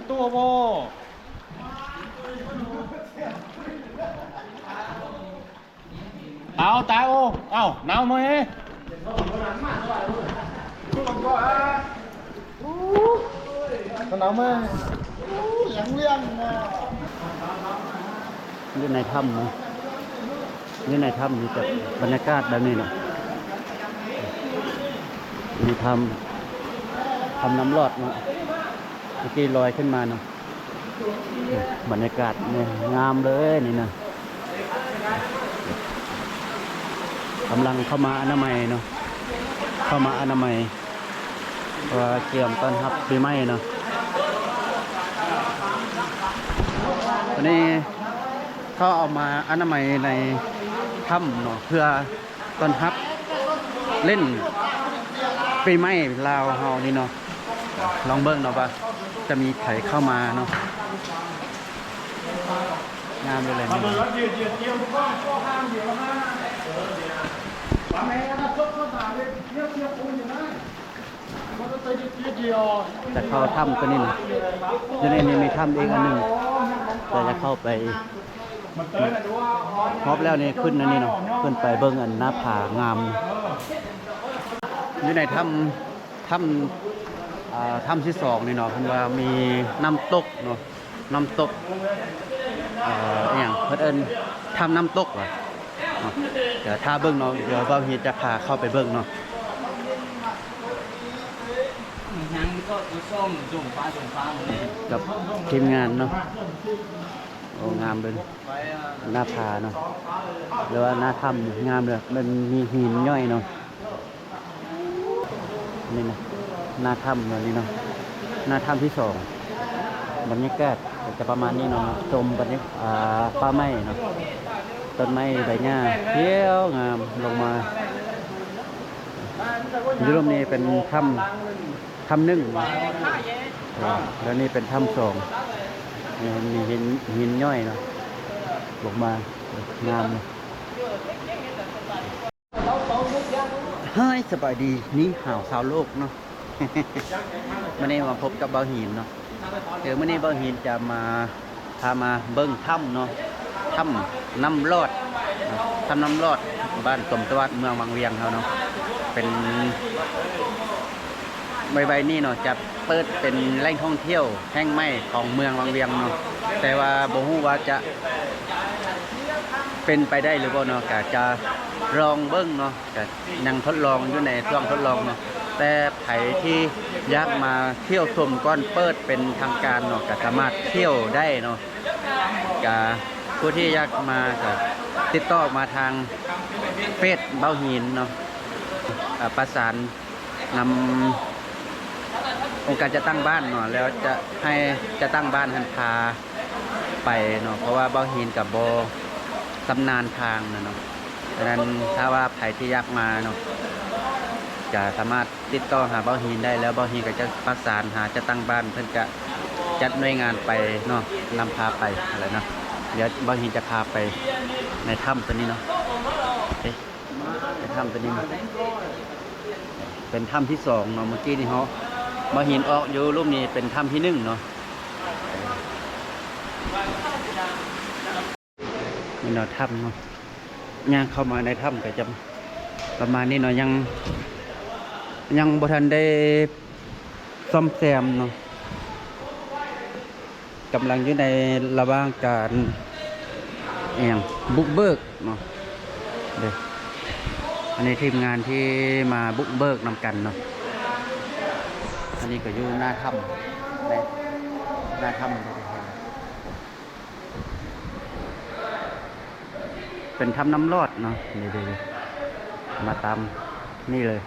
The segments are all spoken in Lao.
ຕົວບໍ່? ເອົາຕາຍ ໂອ້ ເອົາ ໜາວເມີຍ ໜາວເມີຍ ຢູ່ໃນຖ້ຳເນາະ ຢູ່ໃນຖ້ຳມີແຕ່ບັນຍາກາດແບບນີ້ເນາະ ມີຖ້ຳ ຖ້ຳນ້ຳລອດເນາະ ເມື່ອກີ້ລອຍຂຶ້ນມາເນາະ. ບັນຍາກາດນີ້ງາມເລີຍນີ້ນະ ກຳລັງເຂົ້າມາອະນາໄມເນາະ ເຂົ້າມາອະນາໄມ ເພື່ອກຽມຕ້ອນຮັບປີໃໝ່ເນາະ ວັນນີ້ເຂົາເອົາມາອະນາໄມໃນຖ້ຳເນາະ ເພື່ອ ຕ້ອນຮັບຫຼິ້ນປີໃໝ່ລາວເຮົານີ້ເນາະ ລອງເບິ່ງເນາະວ່າຈະມີໃຜເຂົ້າມາເນາະ ງາມເລີຍແຫຼະ ຈະເຂົ້າຖ້ຳຕົວນີ້ນະ ຢູ່ໃນນີ້ມີຖ້ຳອີກອັນໜຶ່ງ ແຕ່ຈະເຂົ້າໄປ ຮອບແລ້ວນີ້ຂຶ້ນອັນນີ້ເນາະ ຂຶ້ນໄປເບິ່ງອັນໜ້າຜາງາມ ຢູ່ໃນຖ້ຳ ຖ້ຳ ອ່າ ຖ້ຳທີສອງນີ້ເນາະ ເພິ່ນວ່າມີນ້ຳຕົກເນາະ ນ້ຳຕົກ ເອີ ອີ່ຫຍັງ ເພິ່ນເອີ້ນຖ້ຳນ້ຳຕົກຫວາ ເນາະ ດຽວຖ້າເບິ່ງເນາະ ດຽວບ່າວຮີດຈະພາເຂົ້າໄປເບິ່ງເນາະ. ກັບທີມງານເນາະ ໂອ້ ງາມເລີຍ ໜ້າຜາເນາະ ຫຼືວ່າໜ້າຖ້ຳນີ້ງາມເລີຍ ມັນມີຫີນຍ້ອຍເນາະ ນີ້ນະ ໜ້າຖ້ຳແບບນີ້ເນາະ ໜ້າຖ້ຳທີສອງ ບັນຍາກາດກໍຈະປະມານນີ້ເນາະ ຊົມບັນຍາ ອ່າ ປ່າໄມ້ເນາະ ຕົ້ນໄມ້ໃບຫຍ້າຂຽວງາມລົງມາ ຢູ່ລຸ່ມນີ້ເປັນຖ້ຳ ຖ້ຳໜຶ່ງເນາະ ແລ້ວນີ້ເປັນຖ້ຳສອງ ມີຫີນ ຫີນຍ້ອຍເນາະ ລົງມາ ງາມ. ຮາຍ ສະບາຍດີ ນີ້ຫາວຊາວໂລກເນາະ ມື້ນີ້ມາພົບກັບບ່າວຫີນເນາະ ຄືມື້ນີ້ບ່າວຫີນຈະມາ ພາມາເບິ່ງຖ້ຳເນາະ ຖ້ຳນ້ຳລອດ ຖ້ຳນ້ຳລອດ ບ້ານຕົມຕະວັດ ເມືອງວັງວຽງເຮົາເນາະ ເປັນ ໄວໆນີ້ເນາະ ຈະເປີດເປັນແຫຼ່ງທ່ອງທ່ຽວແຫ່ງໃໝ່ຂອງເມືອງວັງວຽງເນາະ ແຕ່ວ່າບໍ່ຮູ້ວ່າຈະເປັນໄປໄດ້ຫຼືບໍ່ເນາະ ກະຈະລອງເບິ່ງເນາະ ກະຍັງທົດລອງຢູ່ໃນຊ່ວງທົດລອງເນາະ ແຕ່ໃຜທີ່ຢາກມາທ່ຽວຊົມກ່ອນເປີດເປັນທາງການເນາະ ກະສາມາດທ່ຽວໄດ້ເນາະ ກະຜູ້ທີ່ຢາກມາກະຕິດຕໍ່ມາທາງເຟສບ່າວຫີນເນາະ ອາ ປະສານ ນຳອົງການຈັດຕັ້ງບ້ານເນາະ ແລ້ວຈະໃຫ້ຈັດຕັ້ງບ້ານຫັ້ນພາໄປເນາະ ເພາະວ່າບ່າວຫີນກະບໍ່ຊຳນານທາງນະເນາະ ສະນັ້ນຖ້າວ່າໃຜທີ່ຢາກມາເນາະ ກະສາມາດຕິດຕໍ່ຫາບ່າວຫີນໄດ້ ແລ້ວບ່າວຫີນກະຈະປະສານຫາຈັດຕັ້ງບ້ານ ເພິ່ນກະຈັດໜ່ວຍງານໄປເນາະ ນຳພາໄປຫັ້ນແຫຼະເນາະ ດຽວບ່າວຫີນຈະພາໄປໃນຖ້ຳຕົວນີ້ເນາະ ເອີ ໃນຖ້ຳຕົວນີ້ ເປັນຖ້ຳທີສອງເນາະ ເມື່ອກີ້ນີ້ເຮົາ ບ່າວຫີນອອກຢູ່ລຸ່ມນີ້ເປັນຖ້ຳທີໜຶ່ງເນາະ ນີ້ເນາະ ຖ້ຳເນາະ ຍ່າງເຂົ້າມາໃນຖ້ຳກໍຈະປະມານນີ້ເນາະ ຍັງ ຍັງບໍ່ທັນໄດ້ ສ້ອມແຊມເນາະ ກຳລັງຢູ່ໃນລະຫວ່າງການ ອີ່ຫຍັງ ບຸກເບີກເນາະ ເດ້ ອັນນີ້ທີມງານທີ່ມາບຸກເບີກນຳກັນເນາະ ອັນນີ້ກໍຢູ່ໜ້າຖ້ຳ ໃນໜ້າຖ້ຳ ເປັນຖ້ຳນ້ຳລອດເນາະ ນີ້ໆ ມາຕາມນີ້ເລີຍ.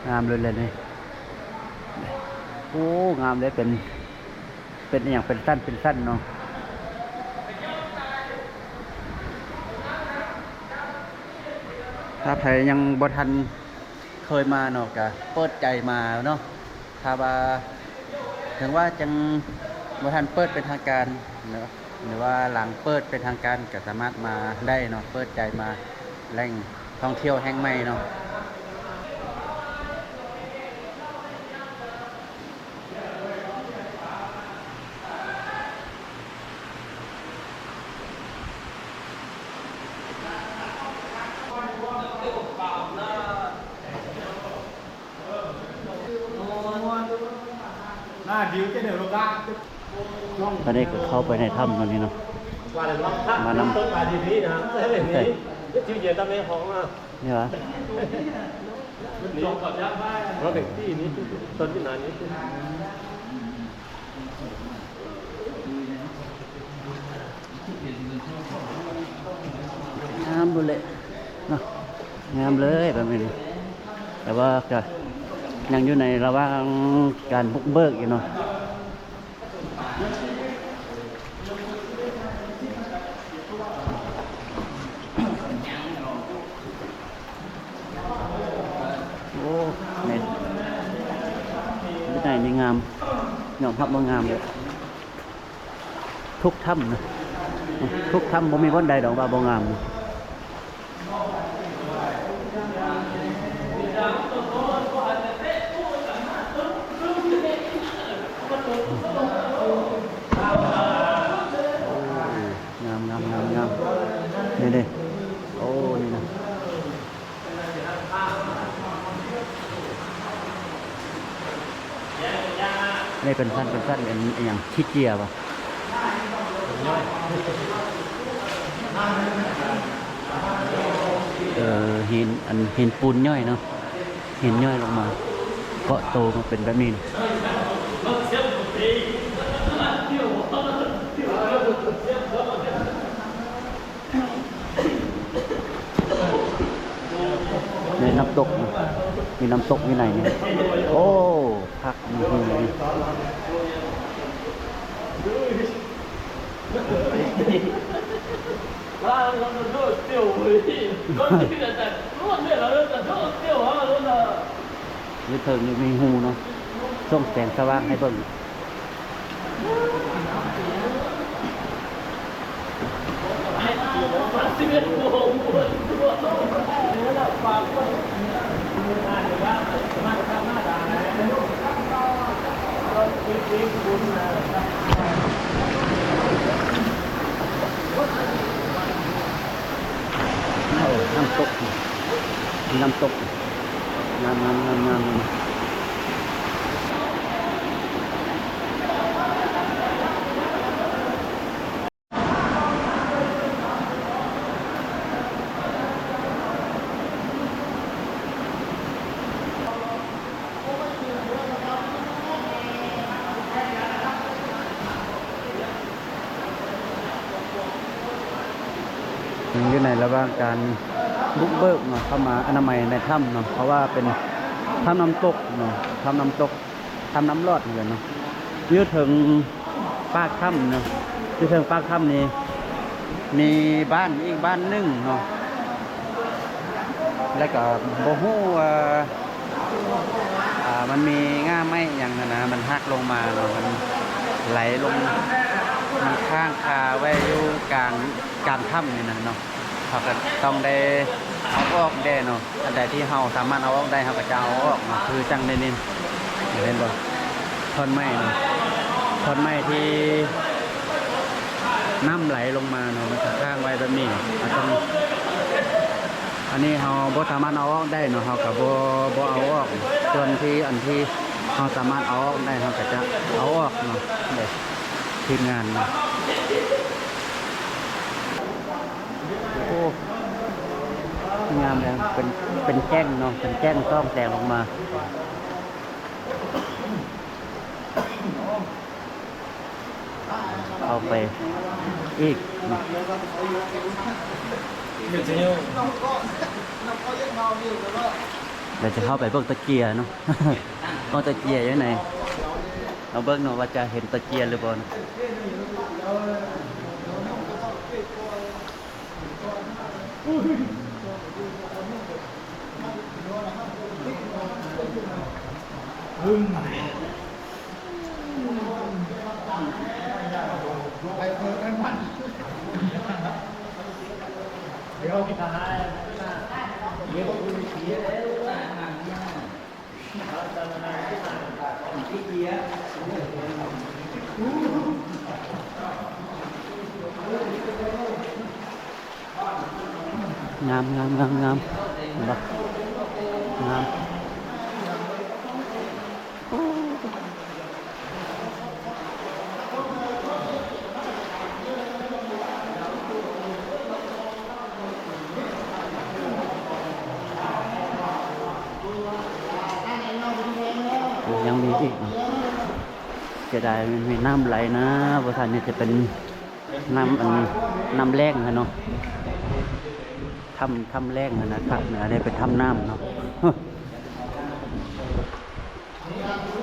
ງາມເລີຍແຫຼະນີ້ ໂອ້ ງາມເລີຍ ເປັນ ເປັນອີ່ຫຍັງ ເປັນຊັ້ນ ເປັນຊັ້ນເນາະ ຖ້າໃຜຍັງບໍ່ທັນເຄີຍມາເນາະ ກະເປີດໃຈມາເນາະ ຖ້າວ່າ ເຖິງວ່າຈັ່ງບໍ່ທັນເປີດເປັນທາງການເນາະ ຫຼືວ່າຫຼັງເປີດເປັນທາງການກໍສາມາດມາໄດ້ເນາະ ເປີດໃຈມາແຫຼ່ງທ່ອງທ່ຽວແຫ່ງໃໝ່ເນາະ. ຕອນນີ້ກໍເຂົ້າໄປໃນຖ້ຳຕອນນີ້ເນາະ ມານຳ ນີ້ຫວາ ງາມເລີຍເນາະ ງາມເລີຍແບບນີ້ ແຕ່ວ່າກະຍັງຢູ່ໃນລະຫວ່າງການບຸກເບີກຢູ່ເນາະ. ໂອ້ ແມ່ນ ວິໄນນີ້ງາມ ຍອມຮັບວ່າງາມເລີຍ ທຸກຖ້ຳນະ ທຸກຖ້ຳ ບໍ່ມີບ່ອນໃດດອກວ່າບໍ່ງາມ. ງາມໆໆໆ ນີ້ໆ ໂອ້ ນີ້ນະ ນີ້ເປັນຊັ້ນ ເປັນຊັ້ນ ອັນ ອີ່ຫຍັງ ຂີ້ເຈຍບໍ່? ເອີ ຫີນ ອັນ ຫີນປູນຍ່ອຍເນາະ ຫີນຍ່ອຍລົງມາ ເກາະໂຕມາເປັນແບບນີ້. ໃນນ້ຳຕົກ ມີນ້ຳຕົກຢູ່ໃນນີ້ ໂອ້ ຄັກ ຢູ່ເທິງນີ້ມີຮູເນາະ ສົ່ງແສງສະຫວ່າງໃຫ້ເບິ່ງ. ໂອ້ ນ້ຳຕົກ ນ້ຳຕົກ ງາມໆໆໆ. ຍັງຢູ່ໃນລະຫວ່າງການບຸກເບີກເນາະ ເຂົ້າມາອະນາໄມໃນຖ້ຳເນາະ ເພາະວ່າເປັນຖ້ຳນ້ຳຕົກເນາະ ຖ້ຳນ້ຳຕົກ ຖ້ຳນ້ຳລອດເພິ່ນເນາະ ຢູ່ເທິງປາກຖ້ຳເນາະ ຢູ່ເທິງປາກຖ້ຳນີ້ ມີບ້ານອີກບ້ານໜຶ່ງເນາະ ແລ້ວກໍບໍ່ຮູ້ວ່າ ອ່າ ມັນມີງ່າໄມ້ອີ່ຫຍັງຫັ້ນນະ ມັນຫັກລົງມາເນາະ ມັນໄຫຼລົງ ມັນຄ້າງຄາໄວ້ຢູ່ກາງ ກາງຖ້ຳນີ້ນະເນາະ ເຮົາກໍຕ້ອງໄດ້ເອົາອອກແດ່ເນາະ ອັນໃດທີ່ເຮົາສາມາດເອົາອອກໄດ້ ເຮົາກໍຈະເອົາອອກເນາະ ຄືຈັ່ງໃນນີ້ ເຫັນບໍ່ ທ່ອນໄມ້ເນາະ ທ່ອນໄມ້ທີ່ນ້ຳໄຫຼລົງມາເນາະ ມັນກໍຄ້າງໄວ້ແບບນີ້ ເຮົາຕ້ອງ ອັນນີ້ເຮົາບໍ່ສາມາດເອົາອອກໄດ້ເນາະ ເຮົາກໍບໍ່ ບໍ່ເອົາອອກ ສ່ວນທີ່ ອັນທີ່ເຮົາສາມາດເອົາອອກໄດ້ ເຮົາກໍຈະເອົາອອກເນາະ ແບບ ທີມງານເນາະ ໂອ້ ງາມແລ້ວ ເປັນ ເປັນແກ້ງເນາະ ເປັນແກ້ງສ່ອງແສງລົງມາ ເຂົ້າໄປອີກເນາະ ແລ້ວຈະເຂົ້າໄປເບິ່ງຕະເກຍເນາະ ເບິ່ງຕະເກຍຢູ່ໃນ ເອົາເບິ່ງເນາະວ່າຈະເຫັນຕະເກຍຫຼືບໍ່ເນາະ. ງາມ ງາມ ງາມ ງາມ ເຫັນບໍ່ ງາມ ໂອ້. ຍັງມີອີກເນາະ. ເສຍດາຍມັນມີນ້ຳໄຫຼນະ, ບໍ່ທັນນີ້ຈະເປັນນ້ຳ ອັນ ນ້ຳແລ້ງຫັ້ນເນາະ. ຖ້ຳ ຖ້ຳແລ້ງຫັ້ນນະຄັກນະ, ອັນນີ້ເປັນຖ້ຳນ້ຳເນາະ.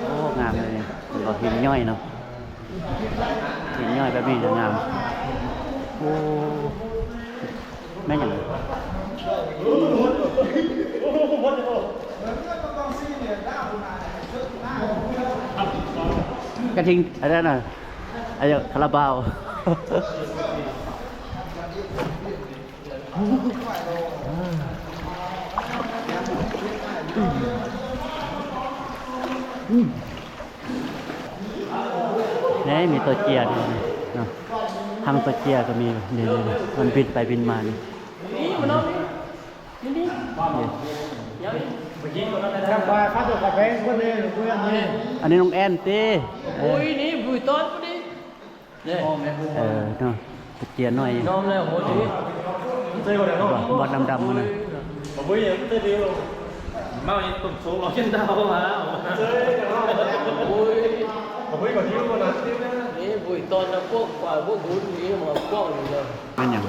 ໂອ້ ງາມເລີຍນີ້, ເຫັນບໍ່? ຫີນຍ້ອຍເນາະ, ຫີນຍ້ອຍແບບນີ້ນະງາມ. ໂອ້ ແມ່ນຫຍັງ? ກະທິງ ອັນນັ້ນນະ ອາ ຄາລາບາວ. ນີ້ມີໂຕເຈຍນີ້ເນາະ, ທັງໂຕເຈຍກໍມີ. ນີ້ໆ ມັນບິນໄປບິນມານີ້. ອັນນີ້ນ້ອງແອນຕິ? ເອີ ໂອ້ຍ ນີ້ບຸຍຕອນພຸ້ນນີ້. ເອີເນາະ, ຕະເຈຍນ້ອຍ ນ້ອມແລ້ວໂຫດຢູ່. ບໍ່ ບໍ່ດຳໆຫັ້ນນະ. ບໍ່ບຸຍຫຍັງເຕີດຽວ ເມົາຍັງຕົມໂຊງເອົາຈົນດາວມາ. ໂອ້ຍ ບໍ່ບຸຍບໍ່ດິວບໍ່ນະ. ນີ້ບຸຍຕອນນະພວກກວ່າພວກບຸນນີ້ມາກ້ອງຢູ່ເດີ. ແມ່ນຫຍັງ?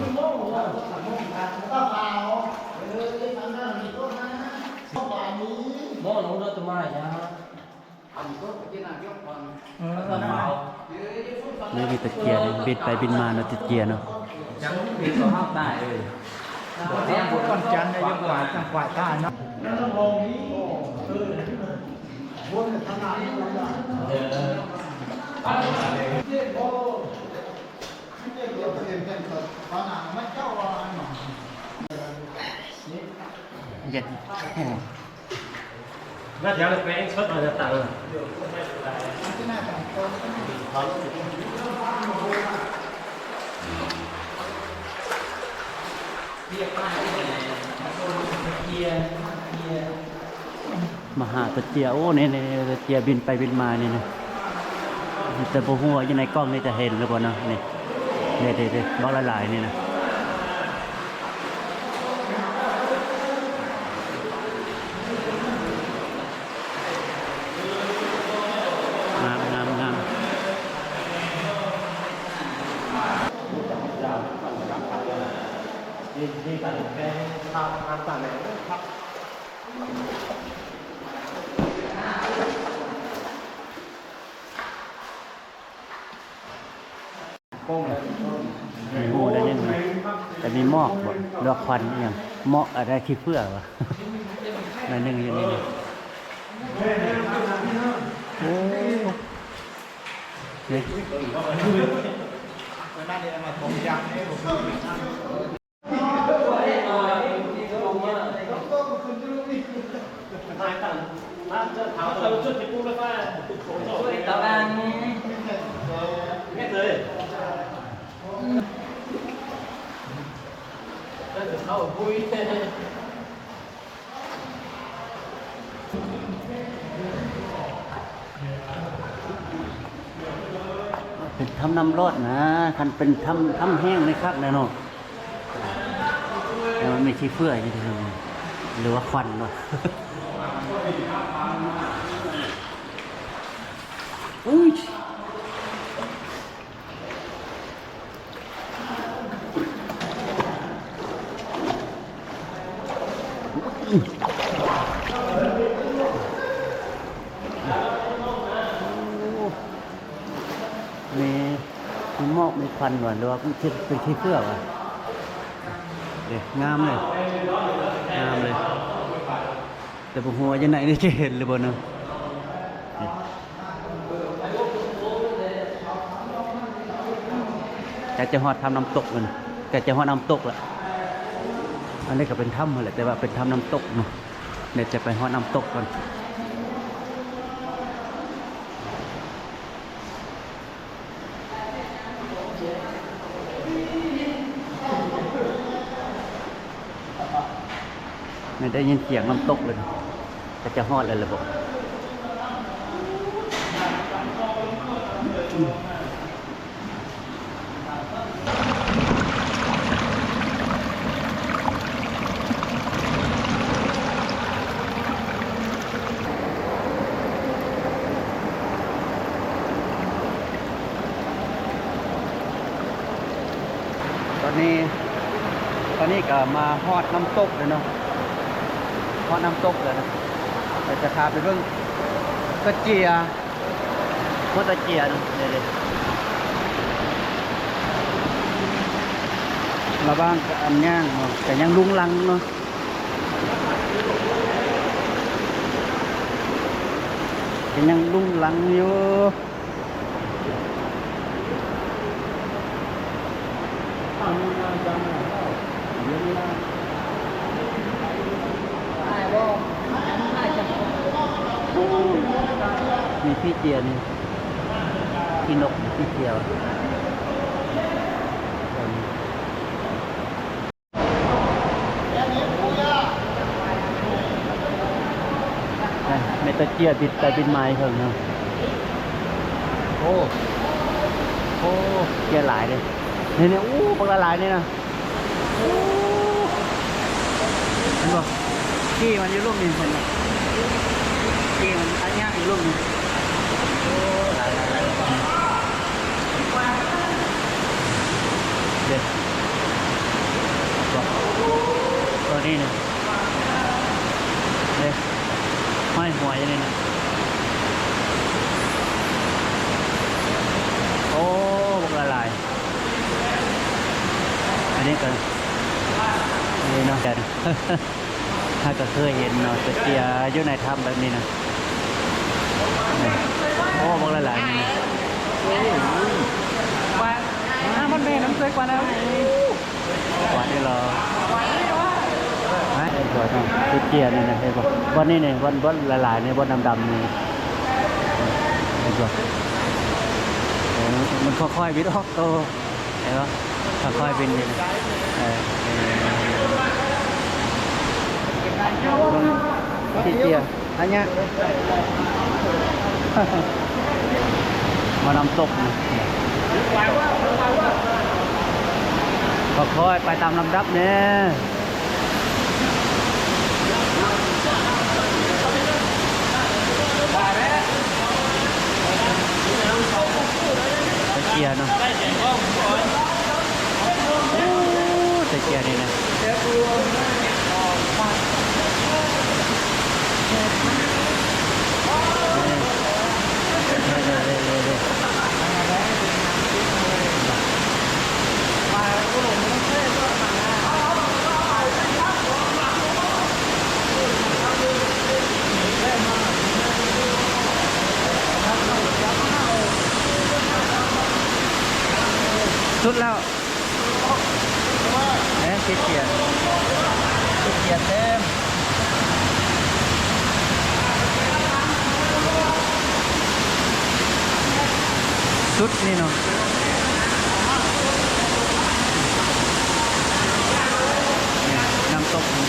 ໝໍ້ນະຕະມາຍາ. ນີ້ມີຕະເຈຍນີ້ ບິນໄປບິນມາເນາະ, ຕະເຈຍເນາະ. ຈັນຍັງບໍ່ກວາດ ຈັ່ງກວາດຕາເນາະ. ເຢັນ. ໜ້າຈະເອົາແປ້ງສົດມາຈາກເຕົາ. ມາຫາຕະເຈຍ. ໂອ້ ນີ້ໆ ຕະເຈຍບິນໄປບິນມານີ້ນະ. ແຕ່ບໍ່ຮູ້ວ່າຢູ່ໃນກ້ອງນີ້ຈະເຫັນຫຼືບໍ່ເນາະ. ນີ້ ນີ້ໆໆ ບັກຫຼາຍໆນີ້ນະ. ງາມ ງາມ ງາມ. ມີໝູ່ໜ້ອຍໜຶ່ງ ແຕ່ມີໝອກບໍ່ ຫຼືວ່າຄວັນອີ່ຫຍັງ? ໝອກອາດຈະຂີ້ເຝື້ອຫວາ ໜ້ອຍໜຶ່ງຢູ່ນີ້. ໂອ້ ນີ້. ເປັນຖ້ຳນ້ຳລອດນະ, ຄັນເປັນຖ້ຳ ຖ້ຳແຫ້ງນີ້ຄັກແຫຼະເນາະ. ແຕ່ມັນມີຂີ້ເຝື້ອຢູ່ເທິງ ຫຼືວ່າຄວັນເນາະ. ອຸ້ຍ. ມີ ມີໝອກມີຄວັນຫວາ ຫຼືວ່າເປັນຂີ້ ເປັນຂີ້ເຝື້ອຫວາ? ເດ້ ງາມເລີຍ ງາມເລີຍ. ແຕ່ບໍ່ຮູ້ວ່າຢູ່ໃນນີ້ຈະເຫັນຫຼືບໍ່ເນາະ. ໃກ້ຈະຮອດຖ້ຳນ້ຳຕົກແລ້ວ ໃກ້ຈະຮອດນ້ຳຕົກແລ້ວ. ອັນນີ້ກໍເປັນຖ້ຳຫັ້ນແຫຼະ ແຕ່ວ່າເປັນຖ້ຳນ້ຳຕົກເນາະ. ດຽວຈະໄປຮອດນ້ຳຕົກກ່ອນ. ແມ່ນໄດ້ຍິນສຽງນ້ຳຕົກເລີຍ. ກໍຈະຮອດແລ້ວລະບໍ? ໂ ນີ້ກໍມາຮອດນ້ຳຕົກແລ້ວເນາະ ຮອດນ້ຳຕົກແລ້ວນະ ດຽວຈະພາໄປເບິ່ງຕະເຈຍ ຮອດຕະເຈຍເນາະ ເດ້ໆ ລະຫວ່າງອັນຍ່າງເນາະ ກໍຍັງລຸງລັງເນາະ ກໍຍັງລຸງລັງຢູ່. ມີຂີ້ເຈຍນີ້ ຂີ້ນົກ ຂີ້ເຈຍ. ແມ່ນຕະເຈຍບິນໄປບິນມາຢູ່ເທິງເນາະ. ໂອ້ ໂອ້ ເຈຍຫຼາຍເດ້ ນີ້ໆ ໂອ້ ບັກຫຼາຍໆ ນີ້ນະ. ໂອ້ ເຫັນບໍ່? ກີ່ມັນຢູ່ລຸ່ມນີ້ ເຫັນບໍ່? ກີ່ມັນອາຍະຢູ່ລຸ່ມນີ້. ໂອ້ ຫຼາຍໆ ເດ້ ເຫັນບໍ່? ຕົວນີ້ນະ ເດ້ ຫ້ອຍຫົວຢູ່ນີ້ນະ. ໂອ້ ບັກຫຼາຍໆ. ອັນນີ້ກໍ ນີ້ເນາະ ເຮົາກໍເຄີຍເຫັນເນາະ ຕະເຈຍຢູ່ໃນຖ້ຳແບບນີ້ນະ. ໂອ້ ບັກຫຼາຍໆ ນີ້ນະ. ກວາດ ນ້ຳມັນເປັນນ້ຳເຊຍກວ່ານັ້ນ ກວາດນີ້ເຫຼືອ ເຫັນບໍ່ເນາະ ຕະເຈຍນີ້ນະ ເຫັນບໍ່? ບ່ອນນີ້ນີ້ ບ່ອນ ບ່ອນຫຼາຍໆ ນີ້ ບ່ອນດຳໆ ນີ້ ເຫັນບໍ່? ເອີ ມັນຄ່ອຍໆ ບິດອອກໂຕ ເຫັນບໍ່? ຄ່ອຍໆ ບິນນີ້ ເອີ ເອີ ເບິ່ງ ຕະເຈຍ ອັນເນີ້ຍ ມານ້ຳຕົກນີ້ ຄ່ອຍໆ ໄປຕາມລຳດັບແດ່. ຕະເຈຍເນາະ ໂອ້ ຕະເຈຍນີ້ນະ. ສຸດແລ້ວ ເອີ ຂີ້ເກຍດ ຂີ້ເກຍດເຕັມ ສຸດນີ້ເນາະ ນີ້ນ້ຳຕົກນີ້.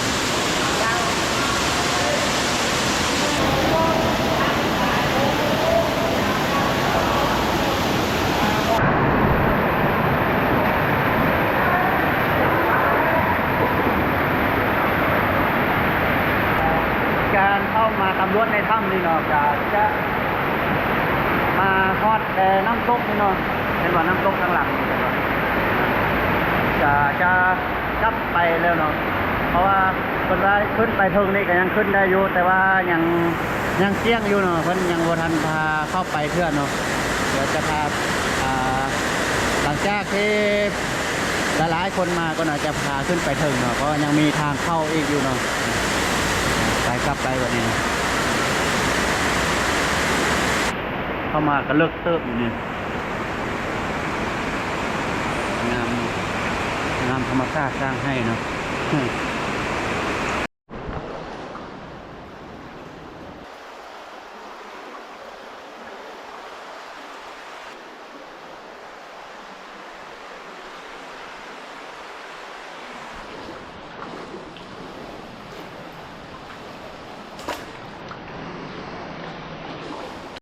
ການເຂົ້າມາສຳຫຼວດໃນຖ້ຳນີ້ເນາະ ກະຈະມາຮອດແຕ່ນ້ຳຕົກນີ້ເນາະ ເຫັນບໍ່ ນ້ຳຕົກທາງຫຼັງນີ້ ກະຈະ ກັບໄປແລ້ວເນາະ ເພາະວ່າເພິ່ນວ່າຂຶ້ນໄປເທິງນີ້ກໍຍັງຂຶ້ນໄດ້ຢູ່ ແຕ່ວ່າຍັງ ຍັງກ້ຽງຢູ່ເນາະ ເພິ່ນຍັງບໍ່ທັນພາເຂົ້າໄປເທື່ອເນາະ. ດຽວຈະພາ ອ່າ ຫຼັງຈາກທີ່ຫຼາຍໆຄົນມາກໍໜ້າຈະພາຂຶ້ນໄປເທິງເນາະ ເພາະວ່າຍັງມີທາງເຂົ້າອີກຢູ່ເນາະ. ໄປ ກັບໄປບັດນີ້ ເຂົ້າມາກໍເລິກເຕີບຢູ່ນີ້. ງາມ ງາມທຳມະຊາດສ້າງໃຫ້ເນາະ.